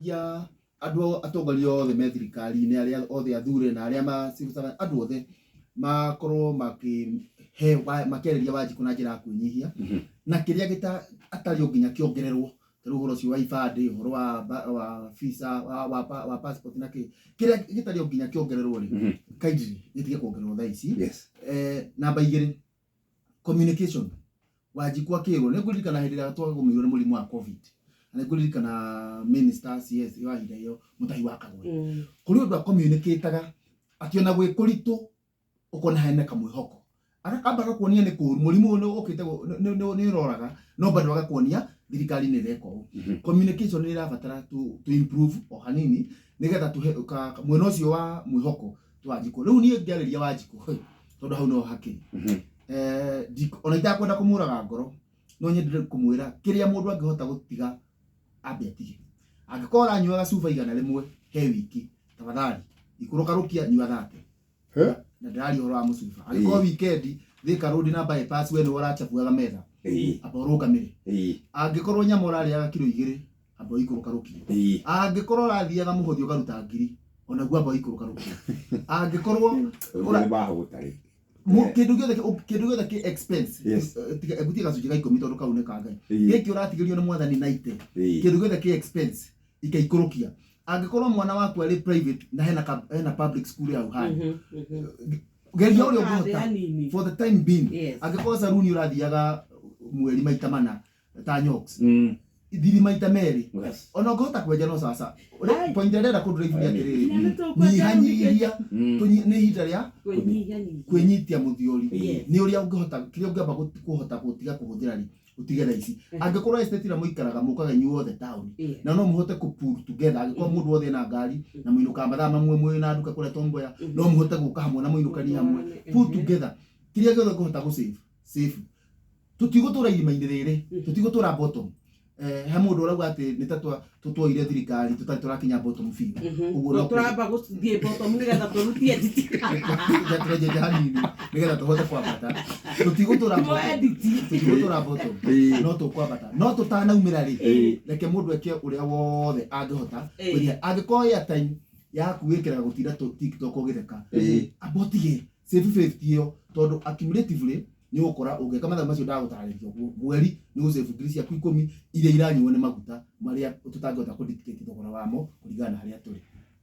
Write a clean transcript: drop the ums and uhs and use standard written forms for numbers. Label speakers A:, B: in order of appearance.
A: Ya andũ atongoria othe me thirikari-inĩ, arĩa othe athure na arĩa ma civil servant, andũ othe makorwo makĩhe makĩarĩria Wanjikũ na njĩra ya kwĩnyihia na kĩrĩa gĩta atarĩ o nginya kĩongererwo, ta rĩu ũhoro ũcio wa ibandĩ, ũhoro wa visa, wa passport na kĩ, kĩrĩa gĩtarĩ o nginya kĩongererwo rĩ, kindly gĩtige kuongererwo thaa ici. Namba 2, communication. Wanjikũ akĩrwo, nĩ ngũririkana hĩndĩ ĩrĩa twagũmĩirwo nĩ mũrimũ wa COVID, na nĩ ngũririkana minister CS wa ihinda ĩyo, Mutahi wa Kagwe, kũrĩ ũndũ acommunicataga atĩ ona gwĩ kũritũ ũkona hena kamwĩhoko, akamba agakuonia nĩ kũru, mũrimũ ũyũ nĩ ũkĩte, nĩ ũroraga, no bado agakuonia thirikari nĩ ĩreka ũũ. Communication nĩ ĩrabatara to improve o hanini nĩgetha tũhe mwena ũcio wa mwĩhoko Wanjikũ. Rĩu niĩ ngĩarĩria Wanjikũ, tondũ hau no hakĩrĩ, ona itakwenda kũmũraga ngoro, no nyendire kũmwĩra kĩrĩa mũndũ angĩhota gũtiga ambe atige. Angĩkorwo ũranyuaga cuba 100 he wiki, tafadhali ikũrũka rũkia, nyua 30. Na ndĩraria ũhoro wa mũcuba. Angĩkorwo weekend Thika Road na bypass we nĩwe ũrachabuaga metha, amba ũrũgamĩre. Angĩkorwo nyama ũrarĩaga kiro 2, amba ũikũrũka rũkia. Angĩkorwo ũrathiaga mũhothi ũkaruta ngiri, onaguo amba ũikũrũka rũkia. Angĩkorwo
B: Ũrĩa mahũta rĩ.
A: Kĩndũ gĩothe kĩ expense, ngutie gacunjĩ ka 10 tondũ kau nĩ ka Ngai, gĩkĩ ũratigĩrio nĩ mwathani na ite, kĩndũ gĩothe kĩ expense ikaikũrũkia. Angĩkorwo mwana waku arĩ private na hena public school ya hau, geria ũrĩa ũngĩhota
C: hanini
A: for the time being. Angĩkorwo saruni ũrathiaga mweri maita mana ta Nyox, thiri maita 2. Ona ũngĩhota kwenja no sasa.
C: Ai.
A: Point ĩrĩa ndĩrenda kũndũra iburia atĩrĩrĩ,
C: Nĩ tũkwenda
A: nyihanyihia, nĩ ihinda rĩa
C: kwĩnyihanyihia.
A: Kwĩnyitia mũthiori. Nĩ ũrĩa ũngĩhota, kĩrĩa ũngĩamba kũhota gũtiga kũhũthĩra rĩ, ũtige thaa ici. Angĩkorwo estate ĩrĩa mũikaraga mũkaga inyuothe town, na no mũhote kũ pull together, angĩkorwo mũndũ wothe ena ngari na mũinũkaga mathaa mamwe mwĩ na nduka kũrĩa Tom Mboya, no mũhote gũka hamwe na mũinũkanie hamwe, pull together. Kĩrĩa gĩothe ũngĩhota gũ save, save. Tũtigũtũra irima-inĩ rĩrĩ, tũtigũtũra bottom. He mũndũ ũrauga atĩ nĩ ta tũtwoire thirikari tũtarĩ tũrakinya bottom biũ. Ũguo no
C: Tũramba gũthiĩ bottom nĩgetha tũrutie nditi.
A: Tũrenjeje hanini nĩgetha tũhote kwambata. Tũtigũtũra
C: Tuoe
A: bottom.
C: nditi.
A: Tũtigũtũra bottom, no tũkwambata. No tũtanaumĩra rĩ, reke mũndũ eke ũrĩa wothe angĩhota kũnyihia. Angĩkorwo airtime yaku wĩkĩraga gũtinda TikTok ũgĩtheka, amba ũtige, save 50 ĩyo, tondũ accumulatively nĩ ũgũkora ũngĩka mathabu macio ndagũtarĩria ũguo, mweri nĩ ũgũsave ngiri ciaku 10 iria iranyuo nĩ maguta marĩa tũtangĩhota kũ dictate thogora wamo kũringana na harĩa tũrĩ.